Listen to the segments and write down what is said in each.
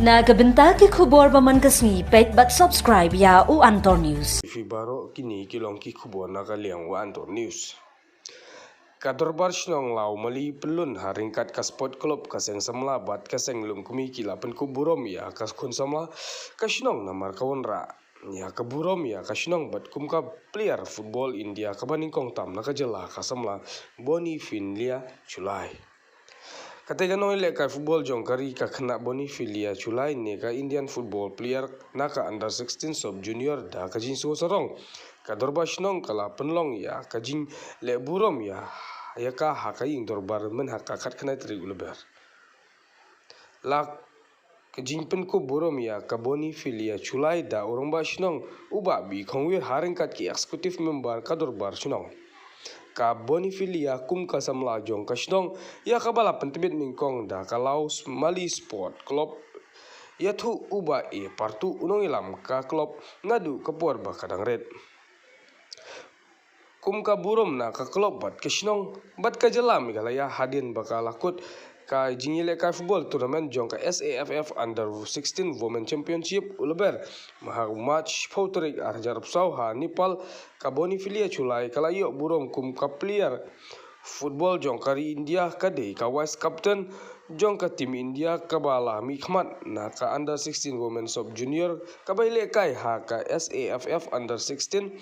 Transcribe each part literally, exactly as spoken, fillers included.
Na ka bynta ki khubor ba man ka sngi, peit bad subscribe ïa U Antor News. Phi baroh, kine ki long ki khubor na ka liang U Antor News. Ka Dorbar Shnong Lawmali Pyllun ha ryngkat ka Sport Club ka Seng Samla bad ka Seng Lum Kmie ki la pynkup burom ïa ka khun samla ka shnong namar ka wanrah ïa ka burom ïa ka shnong bad kum ka player football India kaba nyngkong tam na ka jylla ka samla Bonifilia Cholai. Kata ka nongïalehkai football jong ka ri ka khynnah Bonifilia Cholai ne ka Indian football player na ka under sixteen sub junior da ka jingsngew sarong. Ka Dorbar Shnong ka la pynlong ïa ka jingleh burom ïa, ïa ka ha ka ïing dorbar myn ha ka khatkhyndai tarik u Lber. La ka jingpynkup burom ïa ka Bonifilia Cholai da u Rangbah Shnong u Bah B. Khongwir ha ryngkat ki executive member ka Dorbar Shnong. Ka Bonifilia kum ka samla jong ka shnong ïa kaba la pyntbit nyngkong da ka Lawmali Sport Club ïathuh u Bah A. Partu u nongïalam ka club naduh ka por ba ka dang rit. Kum ka burom na ka club bad ka shnong bad ka jylla Meghalaya hadien ba ka la kut ka jingïalehkai football tournament jong ka S A F F Under sixteen Women Championship u Lber, ha u March shiphew tarik arhajar arphew saw ha Nepal. Ka Bonifilia Cholai ka la ïoh burom kum ka player football jong ka ri India, ka dei ka vice captain jong ka team India kaba la mihkhmat na ka under sixteen women sub junior kaba ïalehkai ha ka S A F F under sixteen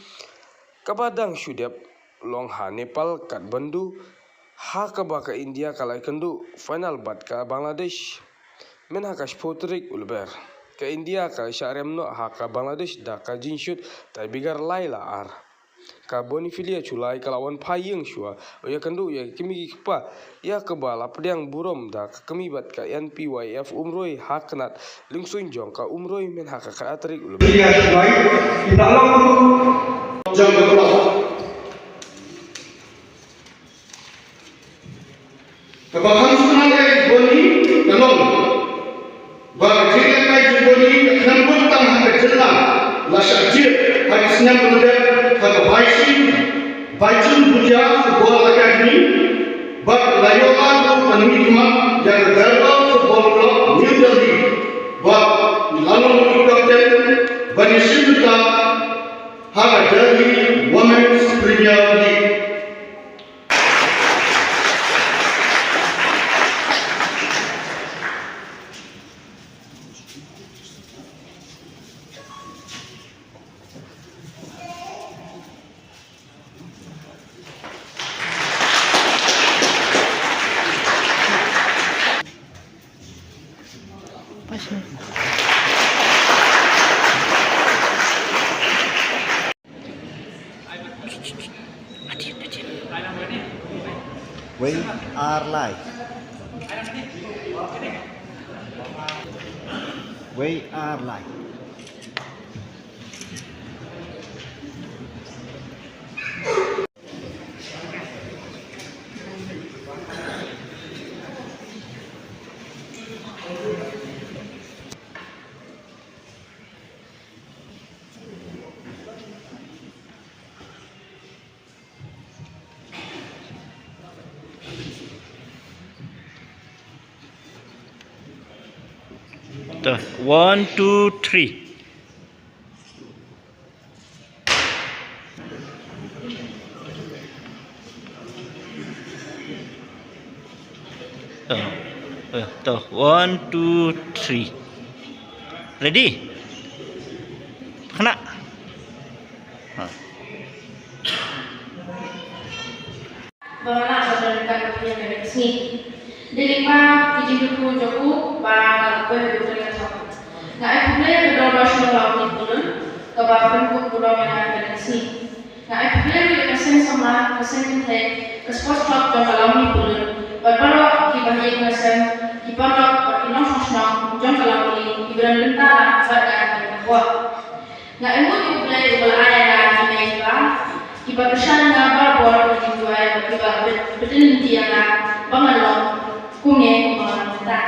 kaba dang shu dep long ha Nepal Kathmandu, ha kaba ka India ka la ïakynduh final bad ka Bangladesh myn ha ka shiphew tarik u Lber. Ka India ka shah rem noh ha ka Bangladesh da ka jingshut tiebreaker lai la ar. Ka Bonifilia Cholai ka la wan phai ïing shuwa u ïakynduh ïa ki kmie ki kpa ïa kaba la pdiang burom da ka kmie bad ka N P Y F Umroi ha kynad lyngsuiñ jong ka Umroi myn ha ka khatar tarik u Lber. Ïa Cholai, ïa la long jong ka club. Kaba kham sngewbha ïa i Boni ka long ba ka jingïalehkai jong i Boni ka khlem bun tang ha ka jylla, la shah jied ha ki snem ba la dep ha ka Baichung, Baichung Bhutia Football Academy bad la ïoh lad ruh ban mihkhmat ïa ka Garba Football Club New Delhi bad la long ruh i captain ban ïashim bynta ha ka Delhi Women's Premier League. Wei ar lai. Wei ar lai. To, one, two, three. To, eh, to, one, two, three. Ready? Kena. Ha. Ba nga lah ba don ryngkat bad phi ha kane ka sngi. Dei lyngba ki jingkyrkhu jong u ba nga la poi ha kane ka thong. Nga ai khublei ïa ka Dorbar Shnong Lawmali Pyllun kaba pynkup burom ïa nga ha kane ka sngi. Nga ai khublei ruh ïa ka seng samla, ka seng kynthei, ka Sports Club jong ka Lawmali Pyllun bad baroh ki bahaïing bahaïing, ki paralok bad ki nongshong shnong jong ka Lawmali kiba don bynta bad nga ha kane ka por. Nga ainguh ïa U Blei uba la ai ïa nga ki mei ki pa kiba kyrshan ïa nga barabor ha ka jingduwai bad kiba bit-, bit lynti ïa nga ba ngan long kumne kumba nga long mynta.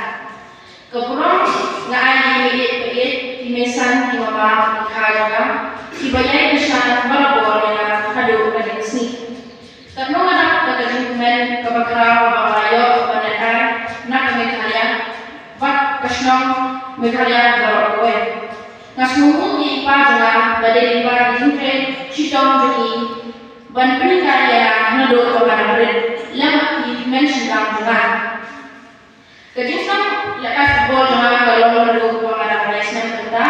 Ka burom nga ai ïa ki mei ïeit pa ïeit, ki mei san, ki mama, ki kha jong nga kiba ïai kyrshan barabor ïa nga haduh kane ka sngi. Katno nga dap da ka jingkmen kaba khraw ba nga la ïoh ban lehkai na ka Meghalaya bad ka Shillong, Meghalaya baroh kawei. Nga sngewnguh ïa i pa jong nga ba dei lyngba ki jingtrei shitom jong i ban pynhikai ïa nga naduh ba nga dang rit lem bad ki hynmen shynrang jong nga. Ka jingsngew ïa ka football jong nga ka long naduh ba nga dang lai snem kynta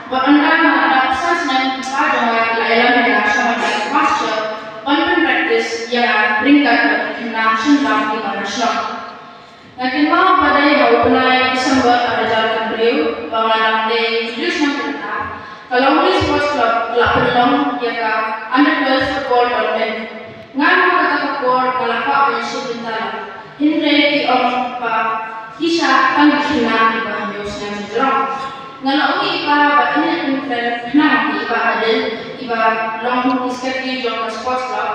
bad ynda nga dap san snem i pa jong nga i la ïalam ïa nga sha Madan Pasture ban pynpractice ïa nga ryngkat bad ki khynnah shynrang kiba na shnong. Nga kynmaw ba dei ha u bnai December arhajar khathynriew ba nga dang dei hynriew snem kynta, ka Longri Sports Club ka la pynlong ïa ka Under twelve Football Tournament. Nga ruh kata ka por nga la kwah ban ïashim bynta lang. Hynrei ki ong ba ki shah tang ki khynnah kiba hynñiew snem shajrong. Nga la ong ïa i pa ba ngin ïa pynkren khnang ïa i Bah Adil, iba long i secretary jong ka sports club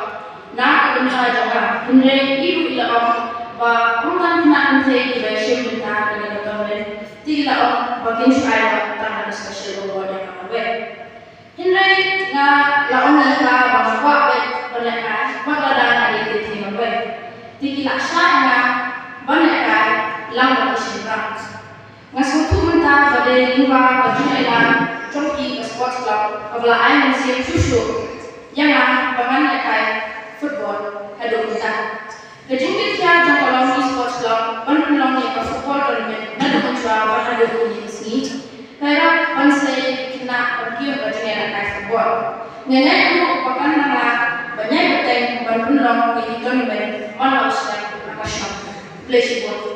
na ka bynta jong nga. Hynrei i ruh i la ong ba ym tang khynnah kynthei kiba ïashim bynta ha kane ka tournament. Te i la ong ba kin shu ai noh tang ha ka special award ïa nga marwei. Hynrei nga la ong ïa i pa ba nga kwah beit ban lehkai wat lada nga dei kynthei marwei. Te ki la shah ïa nga ban lehkai lang bad ki shynrang. Nga sngewthuh mynta ba dei lyngba ka jingïalam jong ki ka sports club kaba la ai mynsiem shuh shuh ïa nga ba ngan lehkai football haduh mynta. Ka jingkitkhia jong ka Longri Sports Club ban pynlong ïa ka football tournament naduh mynshuwa bad haduh kine ki sngi ka ïarap ban sei ïa ki khynnah ban kiew ka jingïalehkai football. Nga ngeit ruh ba kan nang lah ban ïai bteng ban pynlong ïa ki tournament man la u snem ha ka shnong. Khublei shibun.